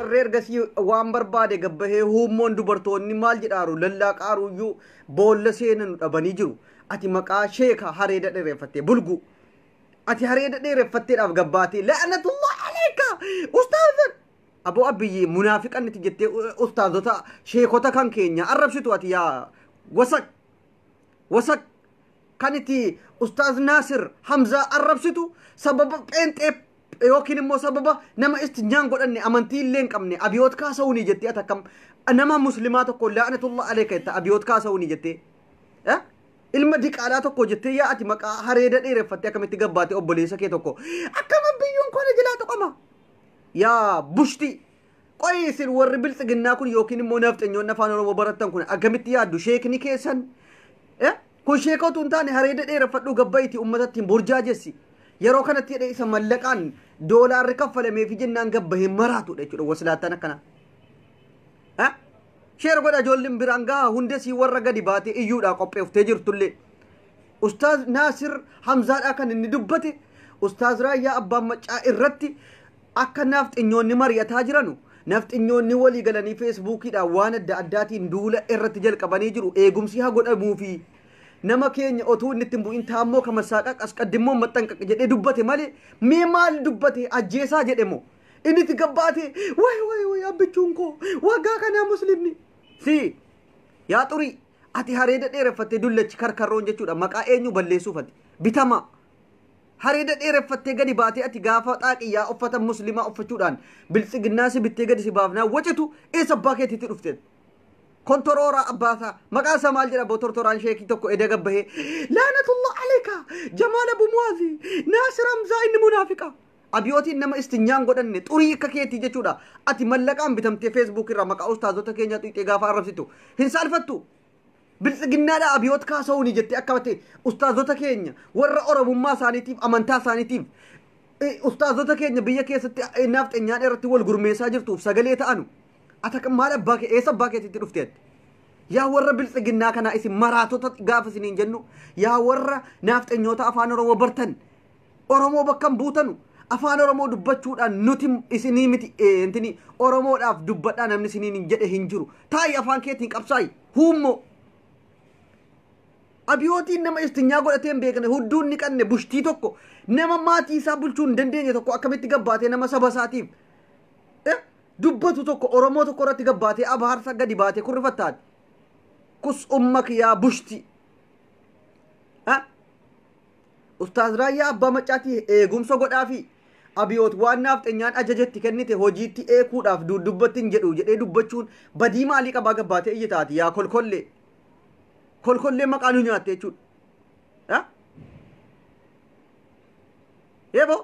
Warri ergasii waan barbaade gabbahee huummoon dubartoonni maal jedhaaru lallaaqaaruyyuu boolla seenan dhabanii jiru. Ati maqaa sheeka hareeda dheereffattee bulgu. Ati hareeda dheereffatteedhaaf gabbaatee la'anatullah aleeka ustaazan. Aboo Abiyyi munaafiqan itti jettee ustaazota sheekota kan keenya arrabsitu ati yaa wasak wasak kan itti ustaaz Naasir Hamzaa arrabsitu sababa pheenxee yookiin immoo sababa nama istinjaan godhanne amantii illee hin qabne abiyoot kaasa'uuni jettee ati akkam nama muslimaa tokko la'anatullah aleeka jetta abiyoot kaasa'uuni jettee ilma diqaalaa tokko jettee yaa ati maqaa hareeda dheereffattee akkamitti gabbaate obboleessa kee tokko akkam biyyoon koona jalaa tuqama yaa bushti. Qoyi isin warri biltsiginnaa kun yookiin immoo nafxanyoonni afaan Oromoo barattan kun akkamitti yaaddu sheekni keessan kun sheeka utuu hin taane hareeda dheereffadhuu gabba'iiti uummatatti hin burjaajessi. Yeroo kanatti jedhee isa mallaqaan doolaarri kaffalameefi jennaan gabbahee maraatudha jechuudha waslaattaan akkanaa. Share godha ijoolleen biraan gahaa hundasii warra gadi baatee iyyuudhaa qopheefftee jirtullee. Ustaaz Naasir Hamzaadhaa kan inni dubbate Ustaaz Raayyaa Abbaan Maccaa irratti akka nafxinyoonni mari'ataa jiranu nafxinyoonni walii galanii feesbuukiidhaan waan adda addaatiin duula irratti jalqabanii jiru eegumsi haa godhamuufi nama keenya otuu inni ittiin bu'in taammoo kamasaaqaq asqaddimmoo maxxanqaq jedhee dubbate malee mee maal dubbate ajjeesaa jedhe moo inni itti gabbaate way way way abbichuun koo waggaa kanaa muslimni si yaa xurii ati hareeda dheereffattee dullachi karkarroon jechuudha maqaa eenyu balleessuuf ati bitamaa hareeda dheereffattee gadi baatee ati gaafa xaaqiyyaa uffata muslimaa uffachuudhaan biltsiginnaa si bittee gadi si baafnaa wacitu eessa abbaa keetiitti dhufte kontorooraa abbaasaa maqaa isaa maal jedha tortoraan sheekii tokko eda gabbahee laanatullah aleeka jamaal abu muwaazi naasir hamzaa inni munaafiqa abiyootiin nama istinyaan godhanne xurii akka keetii jechuudha ati mallaqaan bitamtee feesbuuk irraa maqaa ustaazota keenyaa xuqxee gaafa arrabsitu hin saalfattu biltsiginnaadha abiyoot kaasa'uuni jettee akka ta'e ustaazota keenya warra oromummaa isaaniitiif amantaa isaaniitiif ustaazota keenya biyya keessatti nafxanyaan irratti wal gurmeessaa jirtuuf sagalee ta'anu ata maal abbaa kee eessa abbaa keetitti dhufte yaa warra biltsiginnaa kanaa isin maraatota gaafa isiniin jennu yaa warra nafxanyoota afaan oromoo bartan oromoo bakka hin buutanu afaan oromoo dubbachuudhaan nuti isinii miti intini oromoodhaaf dubbadhaa namni isiniin hin jedhe hin jiru taa'i afaan keetiin qabsaa'i huummoo abiyootiin nama istinyaa godhatee hin beekne hudduun ni qanne bushtii tokko nama maatii isaa bulchuu hin dandeenye tokko akkamitti gabbaatee nama saba isaatiif dubbatu tokko oromoo tokko irratti gabbaatee abaarsa gadi baatee kurrifattaati kus ummak yaa bushti. Ustaaz Raayyaa Abbaa Maccaatii eegumsa godhaafi abiyoot waan nafxanyaan ajajetti kennite hojiitti eekuudhaaf dubbatti hin jedhu jedhee dubbachuun badii maalii qabaa gabbaatee iyya taati yaa kolkollee kolkollee maqaa nu nyaatte jechuudha. Eeboo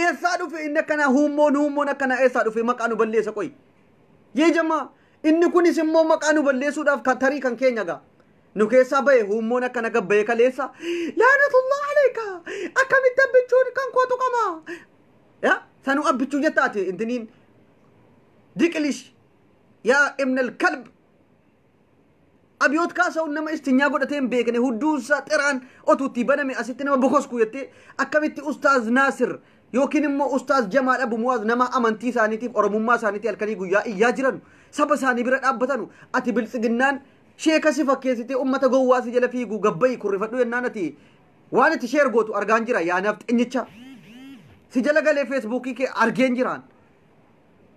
eessaa dhufe inni akkanaa huummoon huummoon akkanaa eessaa dhufe maqaa nu balleessa qoyi. Yee jamaa inni kunis immoo maqaa nu balleessuudhaaf tarii kan keenya gaa. Nu keessaa bahe huummoon akkana gabbaye kaleessa laanatullah aleeka akkamitti abbichuun kan koo tuqama. Sanuu abbichuu jettaati intiniin diqilish yaa ibn kalb abiyoot kaasa'uun nama istinyaa godhatee hin beekne hudduunsaa xiraan otuutti baname asitti nama bokosku jettee akkamitti ustaaz Naasir yookiin immoo ustaaz Jamaal Abu Muwaaz nama amantii isaaniitiif oromummaa isaaniitii halkanii guyyaa iyyaa jiran saba isaanii bira dhaabbatanu ati biltsiginnaan sheeka si fakkeessitee ummata gowwaa si jala fiigu gabbayi kurrifadhu jennaan ati waan itti sheer gootu argaan jira yaa nafxanyicha si jala galee feesbuukii kee argeen jiraan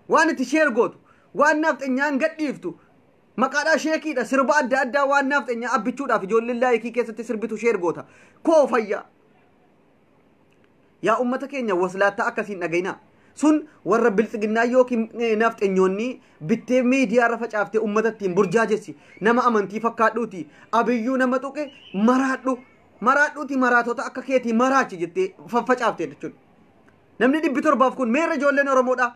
waan itti sheer gootu waan nafxanyaan gadhiiftu maqaadhaa sheekiidha sirba adda addaa waan nafxanyaa abbichuudhaaf ijoolleen laayikii keessatti sirbitu sheer goota koo fayyaa yaa ummata keenya waslaattaa akkasiin dhagayinaa sun warra biltsiginnaa yookiin nafxanyoonni bittee miidiyaa irra facaaftee ummata ittiin burjaajessi nama amantii fakkaadhuuti abiyyuu nama tuqe maraadhu maraadhuuti maraatota akka keetii maraachi jettee faffacaaftee jechuudha. Namni 700 kun meerra ijoolleen Oromoodha.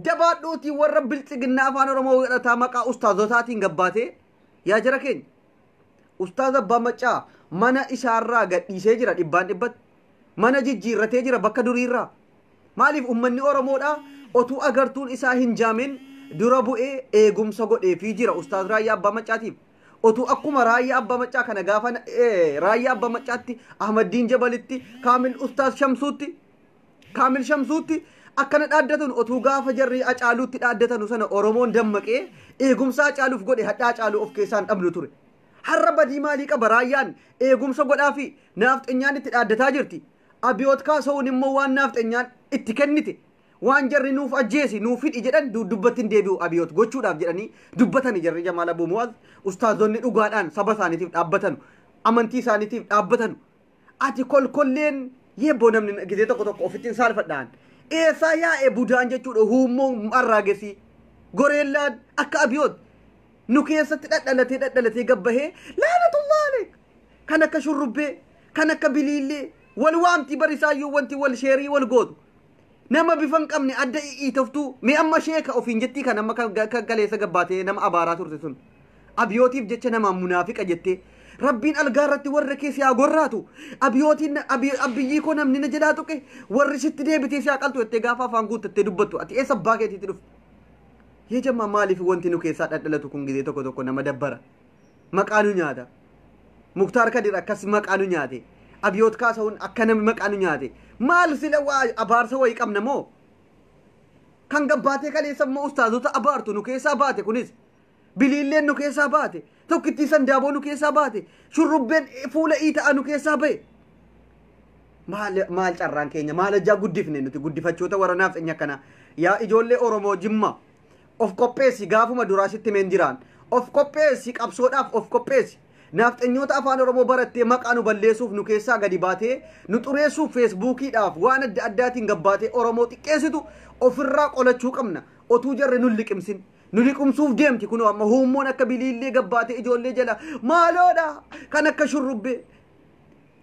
Dabaadhuuti warra biltsiginnaa afaan Oromoo godhataa maqaa ustaazotaatiin gabbaatee yaa jara keenya. Ustaaz Abbaa Maccaa mana isaarraa gadhiisee jira 100% mana jijjiirratee jira bakka duriirraa. Maaliif ummanni Oromoodha otuu agartuun isaa hin jaamin dura bu'ee eegumsa godheefii jira Ustaaz Raayyaa Abbaa Maccaatiif. Otuu akkuma Raayyaa Abbaa Maccaa kana gaafa Raayyaa Abbaa Maccaatti Ahmaddiin Jabalitti Kaamil Ustaaz Shamsuutti Kaamil Shamsuutti Akkana dhaaddatan otuu gaafa jarri Acaaluutti dhaaddatanu sana Oromoon dammaqee eegumsa Acaaluuf godhe hadhaa Acaaluu of keessaan dhabnu ture. Har'a badii maalii qaba Raayyaan eegumsa godhaa fi naafxenyaan itti dhaaddataa jirti. Abiyoot Kaasa'uun immoo waan naafxenyaan itti kennite waan jarri nuuf ajjeesi nuuf hidhi jedhan dubbatti hin deebi'u Abiyoot gochuudhaaf jedhanii dubbatani jarri Jamaal Abuu Mu'aaz ustaazonni dhugaadhaan saba isaaniitiif dhaabbatanu amantii isaaniitiif dhaabbatanu. Ati kolkolleen yebboo namni gizee tokko tokko ofitti hin saalfadhaan. Eessaa yaa'e budaan jechuudha huummoo arraagesii goreellaan akka Abiyoot nu keessatti dhadhalatee dhadhalatee gabbahee laanatullaa aleek kan akka shurrubbee kan akka biliillee wal waamti barisaayyuu wanti wal sheerii wal gootu nama bifa hin qabne adda iitoftuu mee amma sheeka ofiin jettii kan amma kan kaleessa gabbaatee nama abaaraa turte sun Abiyootiif jecha namaa munaafiqa jettee Rabbiin algaa irratti warra kee si haa gorraatu Abiyootiin abiyyii koo namni na jalaa tuqe warri sitti deebitee si haa qaltu jettee gaafa afaan guuttattee dubbattu ati eessa abbaa keetiitti dhufte? Yee jammaa maaliif wanti nu keessaa dhadhalatu kun gizee tokko tokko nama dabbara. Maqaa nu nyaata. Muktaar Kadir akkas maqaa nu nyaate. Abiyoot Kaasa'uun akka namni maqaa nu nyaate. Maal sila waa abaarsa wayii qabna moo? Kan gabbaatee kaleessa immoo ustaazota abaartu nu keessaa baate kunis. Biliilleen nu keessaa baate. Tokkittii sandaaboo nu keessaa baate. Shurrubbeen fuula iita'a nu keessaa ba'e. Maal maal carraan keenya maal ajjaa guddifne nuti guddifachoota warra naafxenya akkanaa. Yaa ijoollee Oromoo Jimmaa of qopheessi gaafuma duraa sitti meen jiraan. Of qopheessi qabsoodhaaf of qopheessi. Naafxenyoota afaan Oromoo barattee maqaa nu balleessuuf nu keessaa gadi baatee nu xureessuuf feesbuukiidhaaf waan adda addaatiin gabbaatee Oromoo xiqqeessitu ofirraa qolachuu qabna. Otuu jarri nu liqimsin. Nu liqimsuuf deemti kunoo amma huummoon akka biliillee gabbaatee ijoollee jala maaloodha kan akka shurrubbee.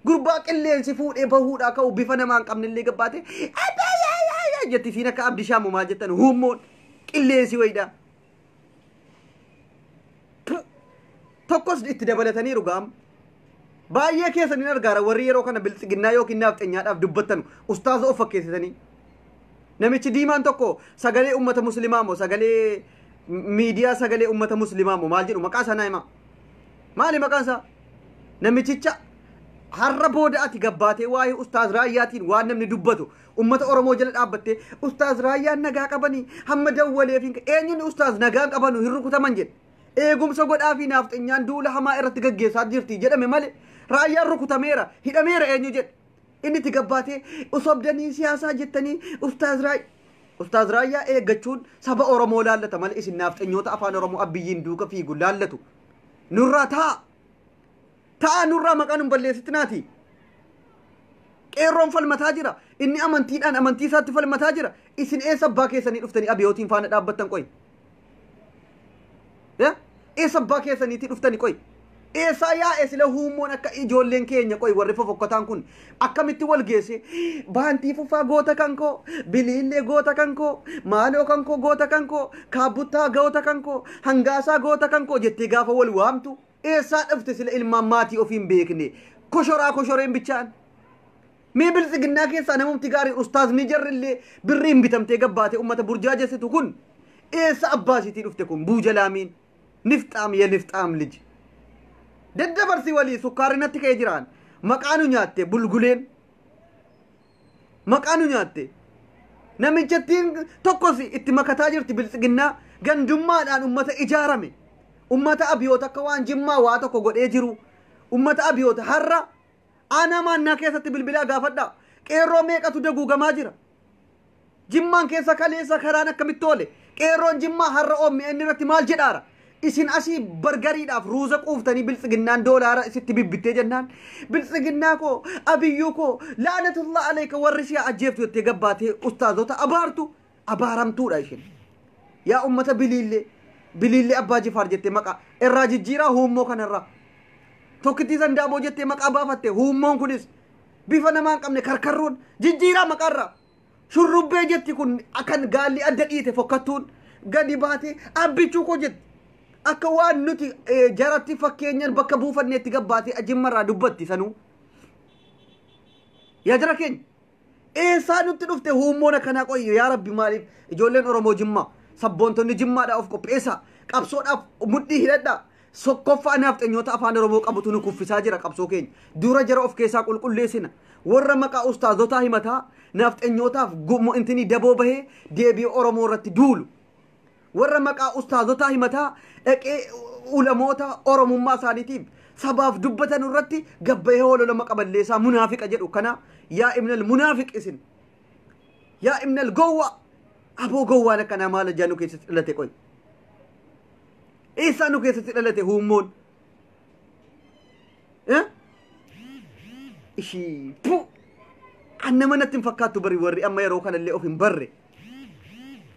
Gurbaa qilleensi fuudhee bahuudhaa ka'u bifa namaa hin qabnellee gabbaatee jetti isiin akka Abdishaamu maal jettan huummoon qilleensi wayiidha. Tokkos itti dabalataniiru gaam. Baay'ee keessan hin argaara warri yeroo kana biltsiginnaa yookiin naafxenyaadhaaf dubbattanu ustaaza of fakkeessitanii. Namichi diimaan tokko sagalee uummata muslimaa moo sagalee miidiyaa sagalee uummata muslimaa moo maal jedhu maqaa isaa naa himaa. Maali maqaan isaa? Namichicha har'a booda ati gabbaatee waa'ee ustaaz Raayyaatiin waan namni dubbatu uummata Oromoo jala dhaabbattee ustaaz Raayyaan nagaa qabanii hamma dawwaleef hin eenyuun ustaaz nagaan qabanu hin rukutaman jedhe. Eegumsa godhaa fi naafxenyaan duula hamaa irratti gaggeessaa jirti jedhame malee Raayyaan rukutameera hidhameera eenyu jedhe. Inni itti gabbaatee usobdanii siyaasaa jettanii ustaaz Raayyaa eeggachuun saba Oromoo laallata malee isin naafxenyoota afaan Oromoo abiyyiin duuka fiigu laallatu. Nurraa ta'a. Ta'a nurraa maqaan hin balleessitinaati. Qeerroon falmataa jira. Inni amantiidhaan amantii isaatti falmataa jira. Isin eessa abbaa keessanii dhuftanii abiyootiin faana dhaabbattan qoyi? Eessa abbaa keessaniitii dhuftanii qoyi? Eessaa yaa'e sila huummoon akka ijoolleen keenya qoyi warri fofokkotaan kun akkamitti wal geesse baantii fufaa goota kan koo biliillee goota kan koo maaloo kan koo goota kan koo kaabbuttaa goota kan koo hangaasaa goota kan koo jettee gaafa wal waamtu eessaa dhufte sila ilmaan maatii ofii hin beekne koshoraa koshoreen bichaan. Mee biltsiginnaa keessaa namumti gaarii ustaazni jarrillee birriin bitamtee gabbaatee uummata burjaajessitu kun eessa abbaasiitii dhufte kun buujalaamiin nifxaam ya nifxaam liji. Daddabarsi walii sukkaarri natti ka'ee jiraan maqaa nu nyaatte bulguleen maqaa nu nyaatte namichattiin tokkos itti makataa jirti biltsiginnaa gandummaadhaan ummata ijaarame ummata abiyoota akka waan jimmaa waa tokko godhee jiru ummata abiyoota har'a aanaa maannaa keessatti bilbilaa gaafadhaa qeerroo meeqatu daguugamaa jira jimmaan keessa kaleessa karaan akkamitti oole qeerroon jimmaa har'a OMN irratti maal jedhaara isin asii bargariidhaaf ruuza quuftanii biltsiginnaan doolaara isitti bibbittee jennaan biltsiginnaa koo abiyyuu koo laanatullah aleeka warri si'a ajjeeftu jettee gabbaatee ustaazota abaartu abaaramtuudha isheen. Yaa ummata biliillee biliillee abbaa jifaar jettee maqaa irraa jijjiiraa huummoo kanarraa tokkittii sandaaboo jettee maqaa baafatte huummoon kunis bifa namaa hin qabne karkarroon jijjiiraa maqaarraa shurrubbee jetti kun akkan gaalli adda dhiite fokkattuun gadi baatee abbichuu koo jetti. Akka waan nuti jaratti fakkeenyaan bakka buufanneetti gabbaatee jimmarraa dubbatti sanuu. Yaa jara keenya eessaa nutti dhufte huummoon akkanaa qoyyo yaa Rabbi maaliif ijoolleen Oromoo Jimmaa sabboontonni Jimmaadhaa of qopheessaa qabsoodhaaf mudhii hidhadhaa Sokkoffaa naafxanyoota afaan Oromoo qabutu nu kuffisaa jira qabsoo keenya. Dura jara of keessaa qulqulleessina. Warra maqaa ustaazotaa himataa nafxenyootaaf intinii daboo bahee deebi'ee Oromoo irratti duulu. Warra maqaa ustaazotaa himataa dhaqee ulamoota Oromummaa isaaniitiif sabaaf dubbatan irratti gabbayee hololama qaballeessaa munaafiqa jedhu kana yaa ibnal munaafiq isin. Yaa ibnal gowwa aboo gowwaan akkanaa maal ajaa nu keessatti dhalate qoy. Eessaa nu keessatti dhalate huummoon? Ishii pu annama natti hin fakkaattu bari warri amma yeroo kanallee of hin barre.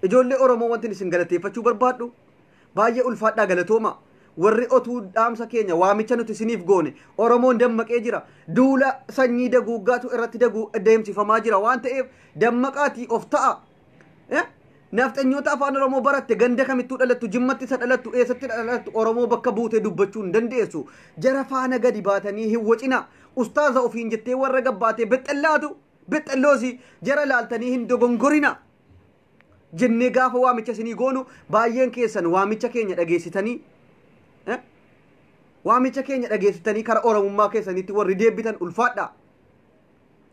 Ijoollee Oromoo wanti isin galateeffachuu barbaadhu baay'ee ulfaadhaa galatooma. Warri otuu dhaamsa keenya waamicha nuti isiniif goone Oromoon dammaqee jira. Duula sanyii daguuggaatu irratti deemsifamaa jira waan ta'eef dammaqaatii of ta'a. Nafxanyoota afaan Oromoo baratte ganda kamittuu dhalattu jimmatti isa dhalattu eessatti dhalattu Oromoo bakka buutee dubbachuu hin dandeessu. Jara faana gadi baatanii hin wacina. Ustaaza ofiin jettee warra gabbaatee bexxellaatu bexxelloosi jara laaltanii hin dogongorina. Jennee gaafa waamicha isinii goonu baay'een keessan waamicha keenya dhageessitanii waamicha keenya dhageessitanii kara Oromummaa keessanitti warri deebitan ulfaadha.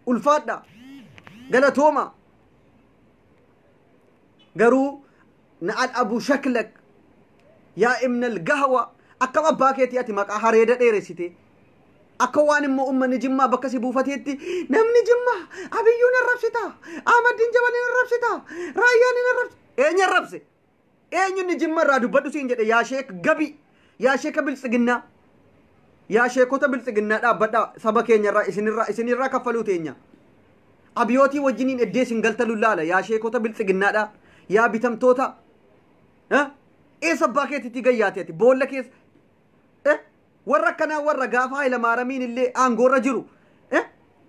Ulfaadha. Galatooma. Garuu na'al abu shaklak yaa ibnal gahwa akkam abbaa keetii ati maqaa hareeda dheeressite akka waan immoo ummanni Jimmaa bakka si buufateetti namni Jimmaa Abiyyuun arrabsita Ahmadiin Jabaliin arrabsita Raayyaan hin arrabsita eenyu arrabse eenyu inni Jimma irraa dubbadhu siin jedhe yaa sheek gabi yaa sheeka biltsiginnaa yaa sheekota biltsiginnaa dhaabbadhaa saba keenyarraa isinirraa kaffaluu teenya abiyootii wajjiniin eddee isin galtalu laala yaa sheekota biltsiginnaadhaa yaa bitamtoota eessa abbaa keetitti gayyaate ati boolla keessa warra akkanaa warra gaafa Hayilamaaramiin illee aangoorra jiru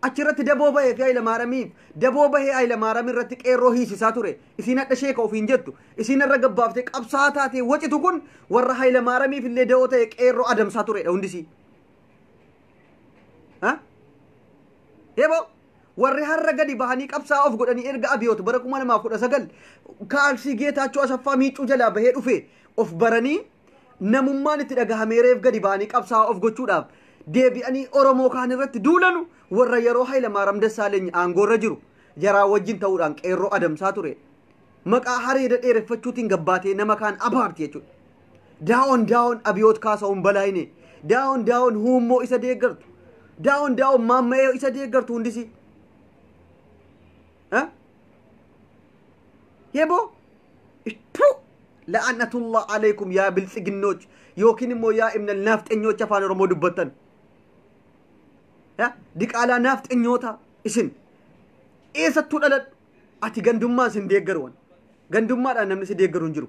achirratti daboo bahee fi Hayilamaaramiif daboo bahee Hayilamaaramiin irratti qeerroo hiisisaa ture isiin hadha sheeka ofiin jettu isiin irra gabbaaftee qabsaa taatee wacitu kun warra Hayilamaaramiif illee da'oo ta'e qeerroo adamsaa turedha hundisii. Yeboo warri har'a gadi bahanii qabsaa of godhanii erga abiyoot bara 2019 kaalsii Geetaachoo Asaffaa miicuu jalaa bahee dhufe of baranii namummaan itti dhagahamee reef gadi bahanii qabsaa of gochuudhaaf deebi'anii Oromoo kaan irratti duulanu warra yeroo Hayilamaariyaam Dassaaleny aangoorra jiru jaraa wajjin ta'uudhaan qeerroo adamsaa ture. Maqaa hareeda dheereffachuutiin gabbaatee nama kaan abaarti jechuudha. Daa'oon daa'oon abiyoot kaasa'uun balaayine daa'oon daa'oon huummoo isa deeggartu daa'oon daa'oon maamma'ee isa deeggartu hundisii. Yeboo ittuu la'anatullah alaykum yaa biltsiginnoch yookiin immoo yaa ibnal naafxenyoch afaan Oromoo dubbattan. Diqaalaa naafxenyoota isin eessattuu dhaladhu ati gandummaa isin deeggaruwan gandummaadhaan namni si deeggaru hin jiru.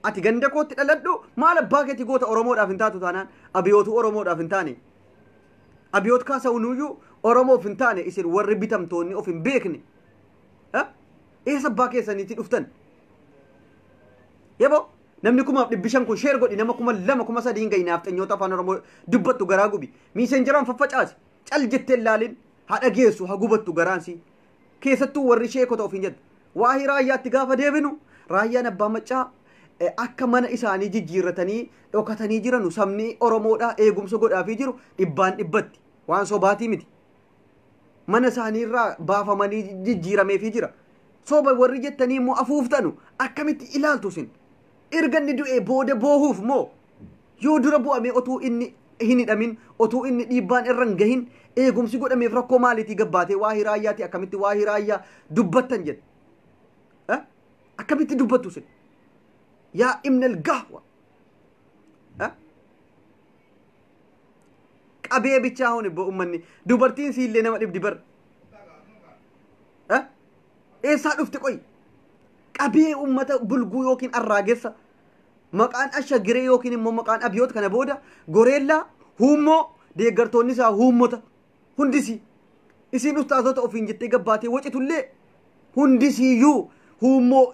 Ati ganda kootti dhaladhu maal abbaa keetii goota Oromoodhaaf hin taatu taanaan abiyootu Oromoodhaaf hin taane. Abiyoot kaasa'unuyyuu Oromoof hin taane isin warri bitamtoonni of hin beekne. Eessa abbaa keessaniitti dhuftan? Yeboo namni 1500 kun sheer godhi nama 2000 3000 gahi naafxanyoota afaan Oromoo dubbattu garaa gubi. Miisenjeraan faffacaasi. Cal jettee laalin haa dhageessu haa gubattu garaansi. Keessattuu warri sheekota ofiin jettu. Waa'ee raayyaatti gaafa deebinu raayyaan abbaa maccaa akka mana isaanii jijjiirratanii dhokatanii jiranu sabni Oromoodhaa eegumsa godhaafii jiru dhibbaan dhibbatti waan sobaatii miti. Mana isaaniirraa baafamanii jijjiirameefii jira. Soba warri jettanii immoo afuuftanu akkamitti ilaaltu isin? Erga inni du'ee booda boohuuf moo yoo dura bu'amee otuu inni hin hidhamin otuu inni dhiibbaan irra hin gahin eegumsi godhameef rakkoo maaliitii gabbaatee waa'ee raayyaati akkamitti waa'ee raayyaa dubbattan jedhe? Akkamitti dubbattu isin? Yaa ibnal gahwa qabee bichaa honi uummanni dubartiin siillee nama dhibdi bar. Eessaa dhufte qoy? Qabee uummata bulguu yookiin arraagessa maqaan ashagiree yookiin immoo maqaan abiyoot kana booda goreellaa huummoo deeggartoonni isaa huummota hundisii isiin ustaazota ofiin jettee gabbaatee wacitullee hundisiiyyuu huummoo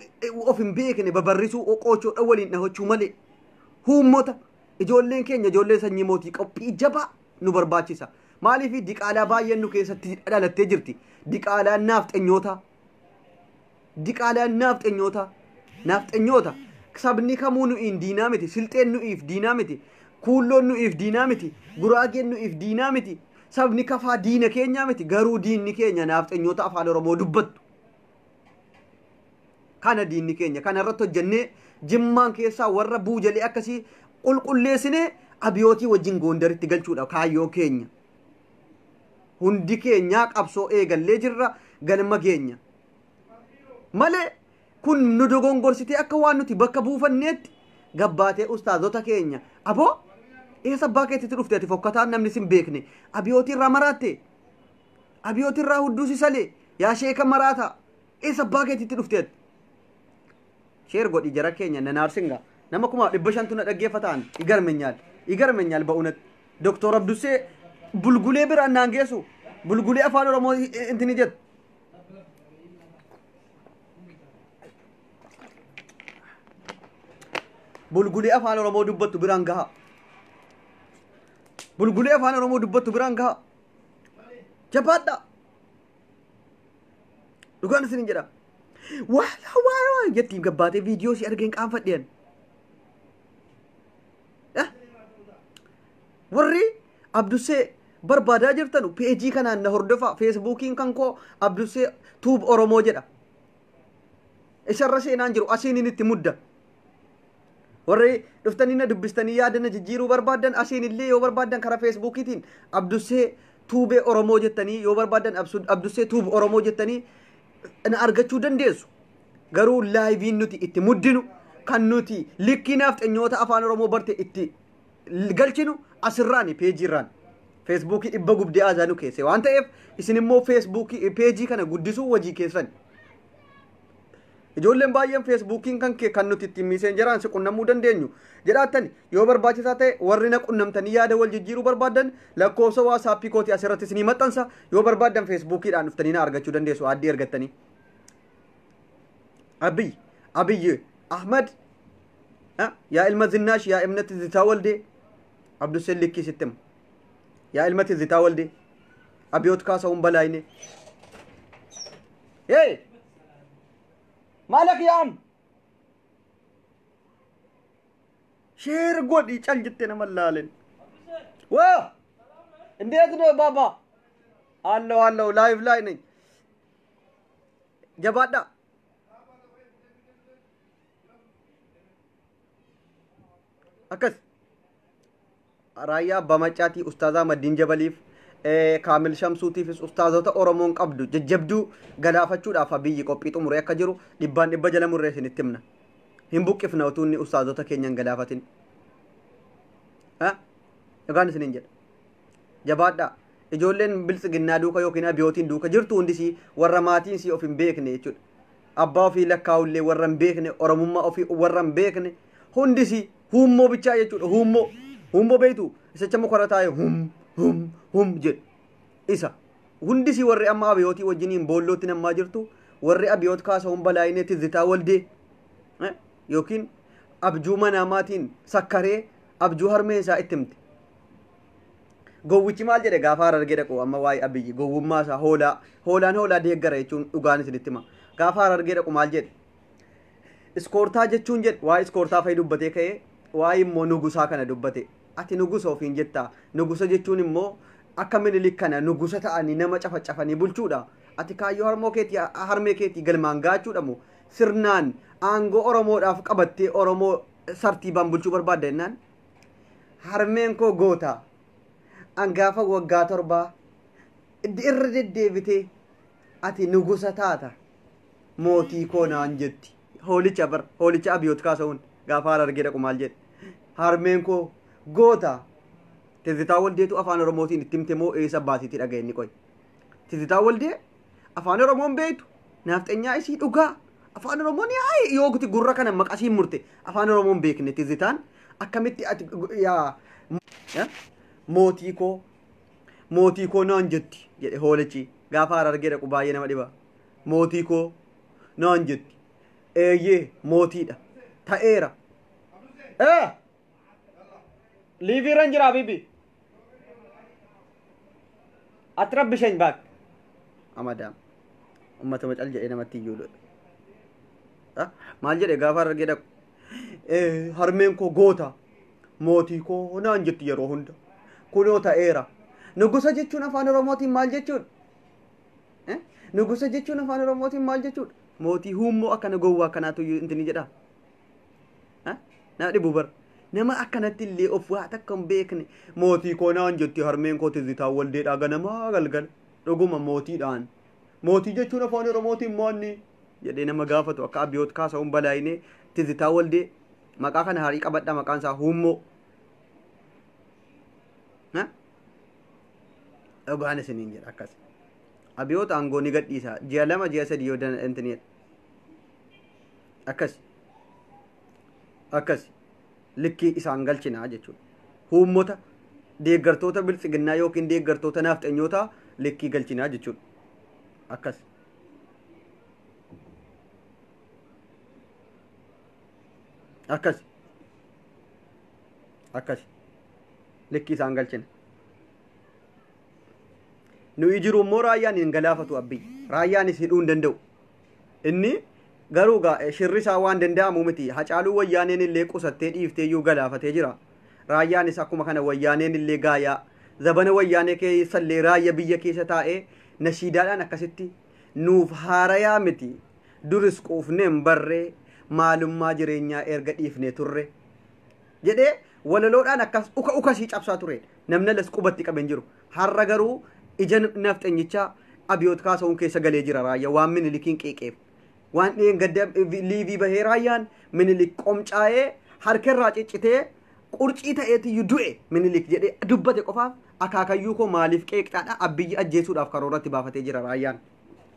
of hin beekne babarrisuu qochoodha waliin dhahachuu malee huummota ijoolleen keenya ijoollee sanyii mootii qophii jabaa nu barbaachisa. Maaliif diqaalaa baay'een nu keessatti dhalattee jirti? Diqaalaan naafxenyoota. Diqaalaan naafxenyoota. Naafxenyoota. Sabni kamuu nu'iin diinaa miti. Silxeen nu'iif diinaa miti. Kuulloon nu'iif diinaa miti. Guraageen nu'iif diinaa miti. Sabni Kafaa diina keenyaa miti, garuu diinni keenya naafxanyoota afaan Oromoo dubbattu. Kana diinni keenya kana irratti hojjennee Jimmaan keessaa warra buujalee akkasii qulqulleessinee Abiyootii wajjin Gondaritti galchuudha kaayyoo keenya. Hundi keenyaa qabsoo eegallee jirra, galma keenya. Malee kun nu dogongorsitee akka waan nuti bakka buufanneetti gabbaatee ustaazota keenya aboo eessa abbaa keetitti dhufte ati fokkataan namni sin beekne Abiyootii irraa maraatte, Abiyootii irraa hudduu si salee yaa sheeka maraata, eessa abbaa keetitti dhufte ati? Share godhi jara keenya nanaarsinga nama 500,000tu na dhaggeeffataan igarmenyaal igarmenyaal ba'unat Doktor Abdusee bulgulee biraan naan geessu bulgulee afaan Oromoo intini jettu. Bulgulee afaan Oromoo dubbattu biraan gaha. Bulgulee afaan Oromoo dubbattu biraan gaha. Jabaadhaa. Dhugaan isin jedha. Waa waa waa jettiin gabbaatee viidiyoo si argeen qaanfadheen. Warri Abdusee barbaadaa jirtanu peejii kanaan na hordofaa. Feesbuukiin kan koo Abdusee Tuub Oromoo jedha. Isarra seenaan jiru asiin inni itti mudda. Warri dhuftanii na dubbistanii yaada na jijjiiruu barbaaddan asiin illee yoo barbaaddan karaa Feesbuukiitiin Abdusee Tuubee Oromoo jettanii yoo barbaaddan Abdusee Tuub Oromoo jettanii na argachuu dandeessu. Garuu laayiviin nuti itti muddinu kan nuti likkii naafxanyoota afaan Oromoo barte itti galchinu asirraani peejiirraan. Feesbuukii dhibba gubdee aadaa nu keesse waan ta'eef isin immoo Feesbuukii peejii kana guddisuu hojii keessan. Ijoolleen baay'een Feesbuukiin kan kee kan nuti ittiin miiseenjeraan si qunnamuu dandeenyu jedhaattan yoo barbaachisaa ta'e warri na qunnamtanii yaada wal jijjiiruu barbaaddan lakkoofsa waasaappii kootii asirratti isinii maxxansa, yoo barbaaddan Feesbuukiidhaan dhuftanii na argachuu dandeessu aaddii ergattanii. Abiy Abiy Ahmad yaa ilma Zinnaash yaa ilma Tizitaa Waldee Abduseen likkii sitti hima. Yaa ilma Tizitaa Waldee Abiyoot Kaasawuun Balaayinee. Hey! Maalak yaam? Share godhi cal jettee nama laalen. Waa! እንዴት ነው ባባ? አለሁ አለሁ፣ ላይቭ ላይ ነኝ። Jabaadhaa. Akkas. Raayyaa Abbaa Maccaatii Ustaazaa Maddiin Jabaliif Kaamil Shamsuutiifis ustaazota Oromoon qabdu jajjabduu galaafachuudhaaf Abiyyi qophii xumuree akka jiru dhibbaan dhibba jala murree isinitti himna. Hin buqqifna utuu inni ustaazota keenya hin galaafatin. Dhugaan isiniin jedha. Jabaadhaa. Ijoolleen biltsiginnaa duuka yookiin Abiyootiin duuka jirtu hundisii warra maatiin sii of hin beekne jechuudha. Abbaa ofii lakkaa'ullee warra hin beekne, Oromummaa ofii warra hin beekne hundisii huummoo bichaa jechuudha. Huummoo. Huummoo beektu isacha mukarra taa'ee hum hum hum jedhu. Isa hundisii warri amma Abiyootii wajjiniin boollootti nammaa jirtu warri Abiyoot Kaasawuun Balaayinee Tizitaa Waldee yookiin abjuu manaamaatiin sakkaree abjuu harmeen isaa itti himte. Gowwichi maal jedhe gaafa Harargee dhaqu amma waa'ee Abiyyi gowwummaa isaa hoolaa hoolaan hoolaa deeggara jechuun dhugaan isinitti hima. Gaafa Harargee dhaqu maal jedhe? Iskoortaa jechuun jedhe waa'ee iskoortaa fa'i dubbatee ka'ee waa'ee immoo nugusaa kana dubbate. Ati nugusa ofiin jettaa. Nugusa jechuun immoo akka Minilik kana nugusa ta'anii nama cafacafanii bulchuudha. Ati kaayyoo harmoo keetii harmee keetii galmaan gaachuudha moo sirnaan aangoo Oromoodhaaf qabattee Oromoo sartiibaan bulchuu barbaadda jennaan. Harmeen koo goota. Angaafa waggaa 7 irra deddeebitee ati nugusa taata mootii koo naan jetti. Hoolicha bar hoolicha Abiyoot Kaasa'uun gaafa Harargee dhaqu maal jedhe? Harmeen koo goota. Tizitaa Waldeetu afaan Oromootiin itti himte moo eessa baasiitti dhaga'e inni qoy? Tizitaa Waldee afaan Oromoon beektu naafxenyaa isii dhugaa afaan Oromoon yaa'e yoo guti gurra kana maqasiin murte afaan Oromoon beekne Tizitaan akkamitti ati yaa mootii koo mootii koo naan jetti jedhe hoolichi gaafa Harargee dhaqu baay'ee nama dhiba. Mootii koo naan jetti. Eeyyee mootiidha. Ta'eera. Liiviirra hin jira Habibi. Ati rabbi shany baak. Amadaam. Uummata macal jedhee namatti iyyuu godha. Maal jedhe gaafa Harargee dhaqu? Harmeen koo goota. Mootii koo naan jetti yeroo hunda. Kunoo ta'eera. Nugusa jechuun afaan Oromootiin maal jechuudha? Nugusa jechuun afaan Oromootiin maal jechuudha? Mootii huummoo akkana gowwaa akkanaatu intini jedha. Nama dhibu bara. Nama akkanatti illee of waa takka hin beekne mootii koo naan jetti harmeen koo Tizitaa Waldeedhaa ganamaa galgala. Dhuguma mootiidhaan. Mootii jechuun afaan Oromootiin maanni jedhee nama gaafatu akka Abiyoot Kaasa'uun balaayinee Tizitaa Waldee maqaa kana harii qabadha maqaan isaa huummoo. Dhugaan isiniin jedha akkas. Abiyoot aangoo ni gadhiisa. Ji'a 2 ji'a 3 yoo intini akkas. Akkas. Likkii isaan galchinaa jechuudha. Huummota deeggartoota biltsiginnaa yookiin deeggartoota naafxanyootaa likkii galchinaa jechuudha. Akkas. Akkas. Akkas. Likkii isaan galchina. Nuyi jiru immoo raayyaan hin galaafatu Abiyyi. Raayyaanis hidhuu hin danda'u. Inni garuu shirri isaa waan danda'amu miti. Hacaaluu wayyaaneen illee qusattee dhiiftee iyyuu galaafatee jira. Raayyaanis akkuma kana wayyaaneen illee gaayaa. Zabana wayyaanee keessallee raayya biyya keessa taa'ee nashiidaadhaan akkasitti nuuf haarayaa miti. Duris quufneen barree maalummaa jireenyaa erga dhiifnee turre. Jedhee walaloodhaan akkas uka ukasii cabsaa ture. Namni alas qubatti qabeen jiru. Har'a garuu ija nafxanyichaa Abiyoot Kaasa'uun keessa galee jira raayyaa waan Minilikiin qeeqeef. Waan dhiyeen gadda liivii bahee raayyaan Minilik qomcaa'ee harkarraa ciccitee qurcii ta'eetiyyuu du'e Minilik jedhee dubbate qofaaf akaakayyuu koo maaliif qeeqxaadha Abiyyi ajjeesuudhaaf karooratti baafatee jira raayyaan.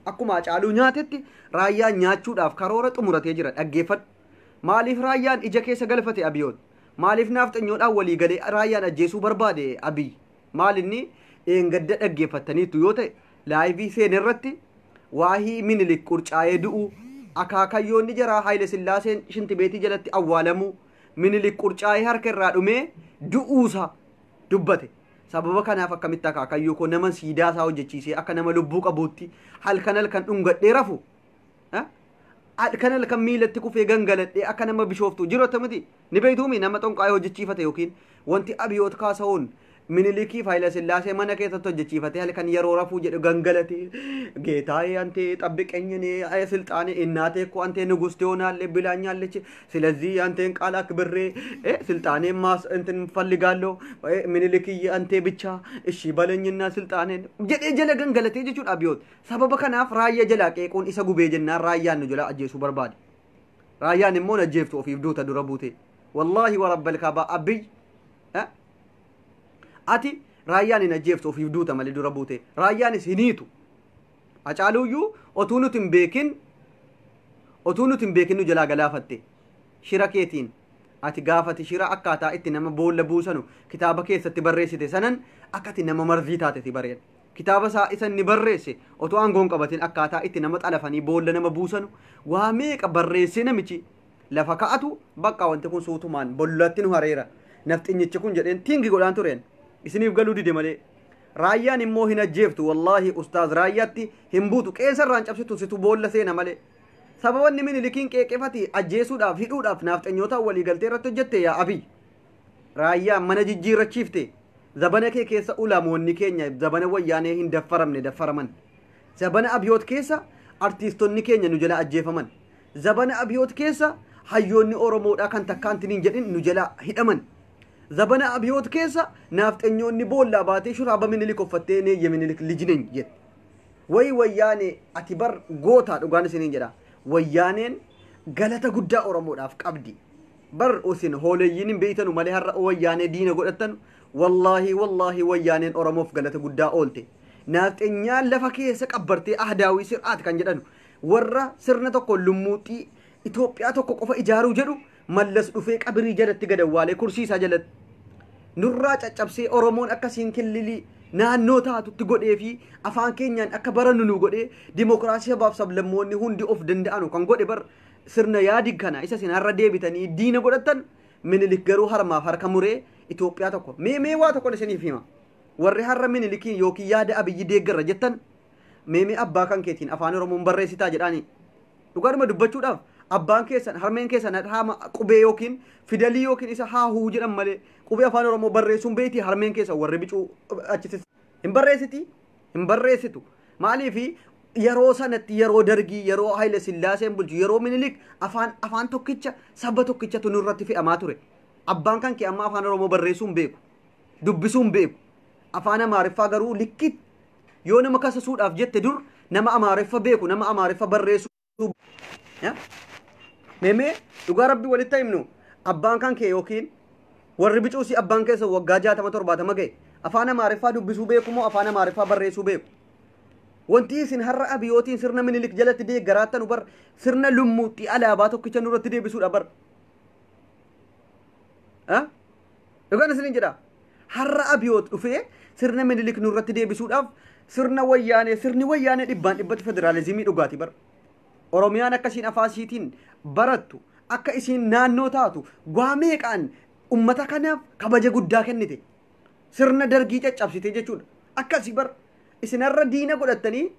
Akkuma Hacaaluu nyaatetti raayyaan nyaachuudhaaf karoora xumuratee jira dhaggeeffadhu. Maaliif raayyaan ija keessa galfate Abiyoot? Maaliif naafxanyoodhaan walii galee raayyaan ajjeesuu barbaade Abiyyi? Maal inni dheengadda dhaggeeffattaniitu yoo ta'e laayivii seenerratti waahii Minilik qurcaa'ee du'u akaakayyoonni jaraa Haayile Sillaaseen shintibeetii jalatti awwaalamuu Minilik qurcaa'ee harka irraa dhumee du'uusa dubbate. Sababa kanaaf akkamitti akaakayyuu koo nama siidaa isaa hojjechiisee akka nama lubbuu qabuutti halkan halkan dhungadhee rafu halkan halkan miilatti kufee gangaladhee akka nama bishooftu jiru miti ni beektuumi nama xonqaa'ee hojjechiifate yookiin wanti Abiyoot Kaasa'uun Minilikii Haayile Sillaasee mana keessatti hojjechiifatee halkan yeroo rafuu jedhu gangalatee geetaayee antee xabbiqeenyee silxaanee innaatee koo antee ንጉስ ትሆናለህ ብላኛለች ስለዚህ አንተን ቃል አክብሬ ስልጣኔን ማስ እንትን ፈልጋለሁ ምኒልክዬ አንቴ ብቻ እሺ በለኝና ስልጣኔን jedhee jala gangalatee jechuudha Abiyoot. Sababa kanaaf raayyaa jalaa qeequun isa gubee jennaan raayyaan nu jala ajjeesuu barbaade. Raayyaan immoo ajjeeftu ofiif duuta dura buute. Wallaahi warabbal kaabaa Abiyyi ati raayyaan hin ajjeeftu ofiif duuta malee dura buute. Raayyaanis hin hiitu. Hacaaluuyyuu otuu nuti hin beekin nu jalaa galaafatte. Shira keetiin ati gaafati shira akkaataa itti nama boolla buusanu kitaaba keessatti barreessite sanan akka ati nama marzii taate si bareeda. Kitaaba isaa isa inni barreesse otoo aangoon qabatin akkaataa itti nama xalafanii boolla nama buusanu waa meeqa barreessee namichi lafa ka'atu bakka wanti kun suutumaan bollatti nu hareera. Nafxinyichi kun jedheen tingi godhaan tureen. Isiniif galuu dide malee. Raayyaan immoo hin ajjeeftu wallaahi ustaaz raayyaatti hin buutu qeensarraan cabsitu situ boolla seena malee. Sababanni Minilikiin qeeqefati ajjeesuudhaaf hidhuudhaaf naafxanyootaan walii galtee irratti hojjette yaa Abiy. Raayyaan mana jijjiirrachiifte zabana kee keessa ulamoonni keenya zabana wayyaanee hin daffaramne daffaraman. Zabana Abiyoot keessa artiistonni keenya nu jala ajjeefaman. Zabana Abiyoot keessa hayyoonni Oromoodhaa kan takkaantiniin jedhin nu jala hidhaman. Zabana Abiyoot keessa naafxanyoonni boollaa baatee shuraaba Minilik uffattee nee Minilik lij ነኝ jette. Wayi wayyaanee ati bar gootaa dhugaan isiniin jedha. Wayyaaneen galata guddaa Oromoodhaaf qabdi. Bar isin hooleeyyiin hin beeytanu malee har'a wayyaanee diina godhattan wallaahi wallaahi wayyaaneen Oromoof galata guddaa oolte. Naafxanyaan lafa keessa qabbartee ahdaawii sir'aat kan jedhanu warra sirna tokko lummuuxii Itoophiyaa tokko qofa ijaaruu jedhu Mallas dhufee qabirii jalatti gad awwaalee kursii isaa jalatti nurraa caccabsee Oromoon akkasiin killilii naannoo taatutti godhee fi afaan keenyaan akka barannu nu godhee dimokiraasii sabaaf sablammoonni hundi of danda'anu kan godhe bar sirna yaadi kana isa isin har'a deebitanii diina godhattan Minilik garuu harmaaf harka muree Itoophiyaa tokko mee waa tokko isiniif hima. Warri har'a Minilikiin yookiin yaada Abiyyi deeggarra jettan mee abbaa kan keetiin afaan Oromoon barreessitaa jedhaani. Dhugaadhuma dubbachuudhaaf abbaan keessan harmeen keessan haama qubee yookiin fidalii yookiin isa haahuu jedhan malee qubee afaan Oromoo barreessuun beektii harmeen keessan warri bicuu achitti. Hin barreessiti? Hin barreessitu. Maaliifi yeroo sanatti yeroo Dargii, yeroo Haayile Sillaaseen bulchu, yeroo Minilik afaan tokkicha, saba tokkichatu nurratti fe'amaa ture. Abbaan kan kee amma afaan Oromoo barreessuu hin beeku. Dubbisuu hin beeku. Afaan Amaariffaa garuu likkit yoo nama kasasuudhaaf jette dur nama Amaariffa beeku, nama Amaariffa barreessuu. Meemee dhugaa Rabbi walitti himnu, abbaan kan kee yookiin warri bicuusi abbaan keessa waggaa 60 70 ga'e afaan Amaariffaa dubbisuu beeku moo afaan Amaariffaa barreessuu beeku? Wanti isin har'a Abiyootiin sirna Minilik jalatti deeggaraattan bar sirna lummuutti alaabaa tokkicha nurratti deebisuudha bar. Dhugaan isinin jedha. Har'a Abiyoot dhufee sirna Minilik nurratti deebisuudhaaf sirna Wayyaanee, sirni Wayyaanee dhibbaan dhibbatti federaalizimii dhugaati bar. Oromiyaan akka isiin afaan isiitiin barattu, akka isiin naannoo taatu waa meeqaan ummata kanaaf kabaja guddaa kennite. Sirna Dargii caccabsite jechuudha. Akkasii bar isin har'a diina godhattanii